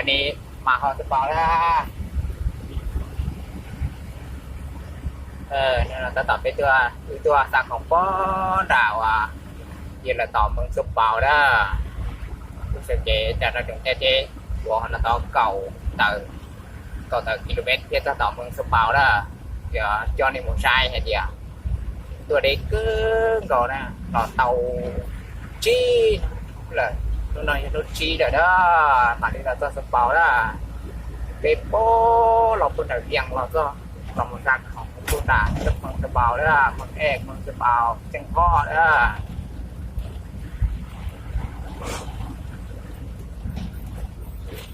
Ni mas ho xwb paus na. Tab tom peb tuaj, wb tuaj xa khoom poob nram uas yog lawv tom Meej Xub Paus na. Wb sawv kev nram no tsoom caij teb uas no tau kaum tawm, kaum tawm kilomet thiab txog tom Meej Xub Paus na. Yog coj nej mus saib hais tias tuaj deb kawg nkaus na, los tau tsib hnub lawm, hnub no yog hnub tsib lawm na, mam li los txog Xub Paus na. Peb puag los puag nram Vias los txog, los mus xa khoom puag nram Meej Xub Paus na, Meej Ej, Meej Xub Paus, Ceeb Hoj na.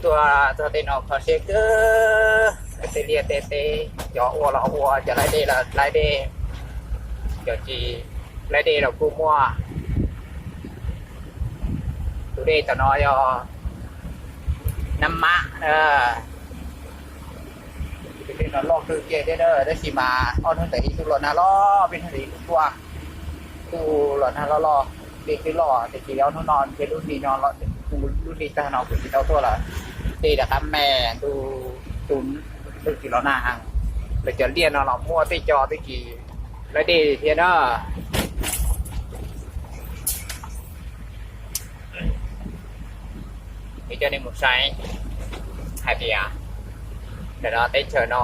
Tuaj txog tej no kho siab kawg, tej liaj tej teb, cov ua los ua, cov laij dej los laij dej, cov tsis laij dej los kuj muaj. Tus dej tom no yog Nab Mab na. Tus dej no loj kawg kiag thiab na, tab sis mas ob hnub ntawd ib tug los nag loj, peb hnub ntawd ib tug tuaj, ib tug los nag loj loj, dej twb loj tiam sis ob hnub no ntshe lub hli no, lub hli tag no kuv tsis tau tuaj lawm. Dej rov qab me, ntuj, ntuj tsis los nag heev. Lawv cov liaj no los muaj tej co twb tsis laij dej thiab na. Es coj nej mus saib hais tias ntawm no teb chaws no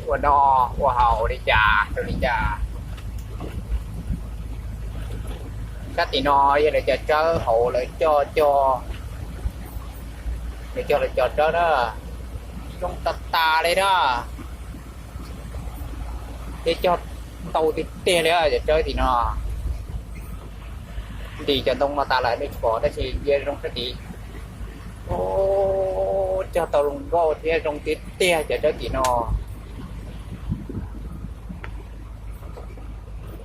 ua noj ua haus li cas rau li cas. Sab tim no yog lawv cov tsawb hauv lawv cog, lawv cog lawv cov tsawb na, zoo tas tas li na. Thiab cog ntau tiag tiag li cov tsawb tim no. Ntim cov ntoo no tas lawm nej tsis pom tab sis cia zoo sab tid. Cog tau zoo nkauj thiab zoo tiag tiag cov tsawb tim no.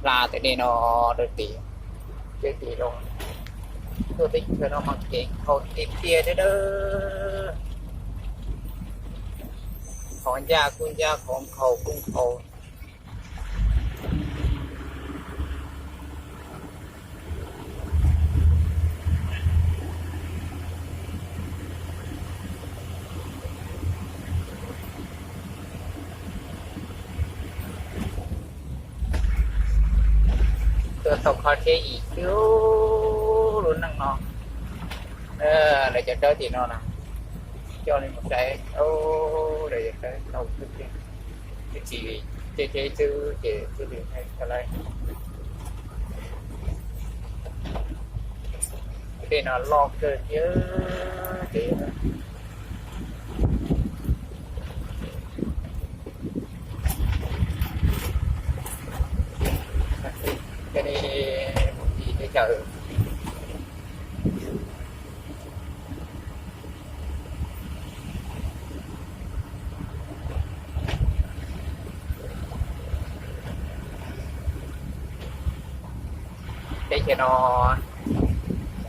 Hla tej no rau tim, tsawb tim zoo. Tuaj teb chaws no mas kev nkhaus tiag tiag thiab na. Qhov ncaj kuj ncaj, qhov nkhaus kuj nkhaus. Tuaj tau qhov thiab ib xwb lub neej no. Lawv cov tsawb tim no na, coj nej mus saib, lawv cov tsawb tau xwb tiag. Twb tsis ceb ceb xwb ces twb tsis hais tau lawm. Tej no loj kawg thiab ces coj nej mus ncig teb chaws. Teb chaws no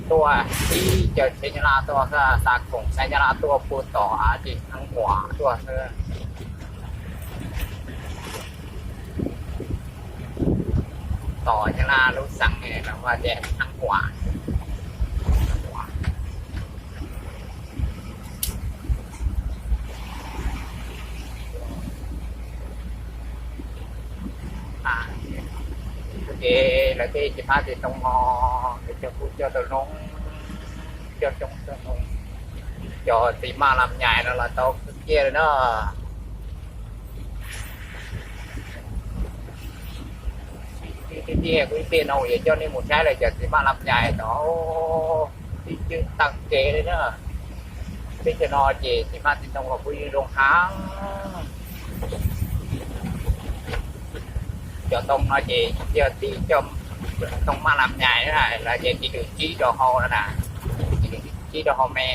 tuaj ib co tsheb Nyab Laj tuaj, xa khoom saib Nyab Laj tuaj puag tom av tsis Thaj Huam tuaj xwb. Tom Nyab Laj lub xeev los ua tias Thaj Huam. Ces lawv tej txiv hmab txiv ntoo no, lawv cog kuj cog tau zoo, cog coob cog zoo. Cov txiv maj lam nyais no los tau kawg kiag li na. Tiag tiag kuv ib pliag no yuav coj nej mus saib lawv cov txiv maj lam nyais tod, tib cwj tag kev li na. Teb chaws no ces txiv maj txiv ntoo los kuj yeej zoo heev. Cov ntoo no ces yog tib cov ntoo maj lam nyais los ces tsis lwm tsib rau hau no na, tsis lwm tsib rau hau me,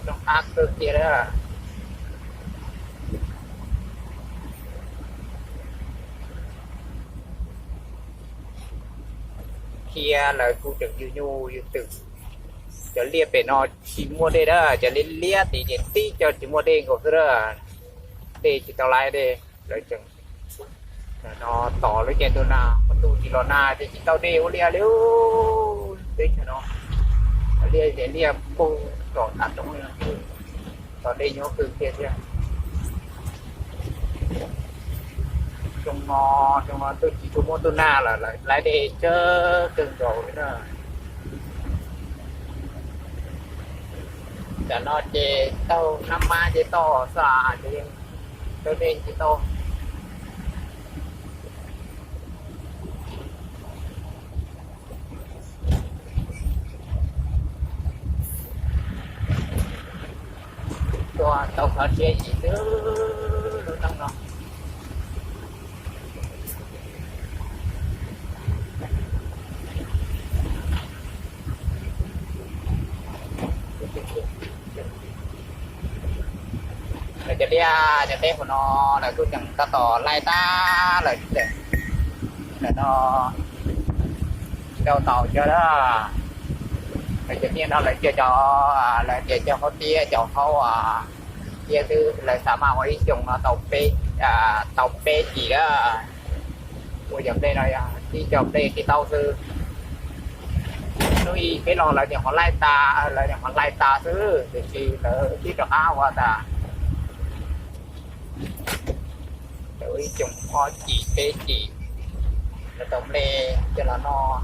zoo qab kawg kiag li. Thiab lawv kuj tseem yug nyuj yug twm. Cov liaj pem no tsis muaj dej na, cov liaj liab tid ces tib co tsis muaj dej nkaus xwb na. Dej tsis tau laib dej, lawv tseem no tos lub caij ntuj nag, ntuj tsis los nag ces tsis tau dej ua liaj li. Teb chaws no liaj ces liaj puag tom nram roob li no xwb. Tos dej nyuaj kawg kiag thiab. Xyoo no, xyoo no twb tsis tshua muaj tub nag lawm, lawv laib dej tsawg kawg nkaus li na. Tam no ces taug nab mab ces toj xwb, ces taug dej ces toj. Tuaj tau qhov siab yim xwb lub neej no. Lawv cov liaj cov teb hauv no lawv kuj tseem tab tom laij tag lawm. Lawm no tsis tau taus cov lawm. Lawv cov liaj no lawv cia cov, lawv tias cov hauv tiaj cov hauv tiaj xwb lawv xav mas ua ib xyoos no tau peb, tau peb cim lawm. Ua cov nplej no yog ib co nplej tsis tau xwb. Hnub ib peb los lawv nyuam qhuav laij tas, lawv nyuam qhuav laij tas xwb tiam sis lawv twb rov qab ua tas. Lawv ua ib xyoos ob cim peb cim, lawv tau nplej coj los noj.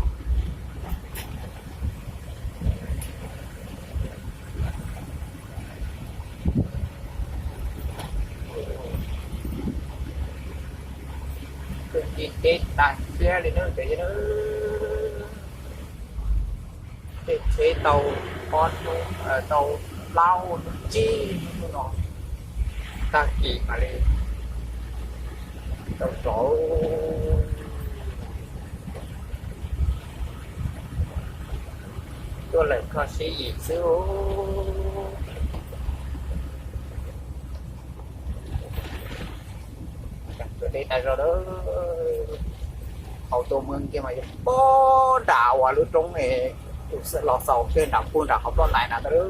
Kwv tij teb tag siab li na, tej tsheb tau ob hnub, tau plaub hnub tsib hnub no, tag kis mam li tau rov tuaj lawm kho siab yim xwb. Tuaj deb tas zog lawm. Hauv tuaj Hmoob kiag mas yog pog nram uas lub roob es tus los xaus kiag nram puag nram qhov ploj ntais na ntag lauj.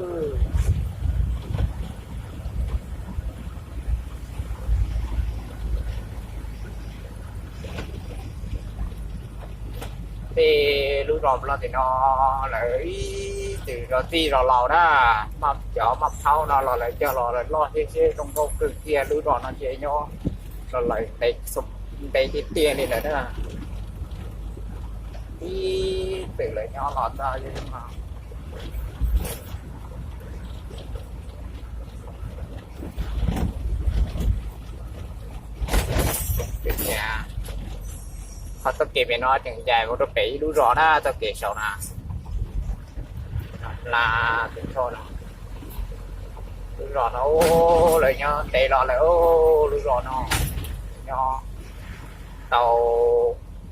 Tej lub zos Nplog tim no lawv ib txwm zos txij zos laus na, cov maj phaub no los lawv cog los lawv loj siab siab zoo nkauj kawg kiag. Lub zos no ces nyob los lawv ntev tiag tiag li lawm na. Ib txwm lawv nyob los txog qhov txoj kev pem no tseem ncaim mus rau pem ib lub zos na, txoj kev saum na. Hla, lub zos no lawv nyob ntev los lawm, lub zos no nyob tau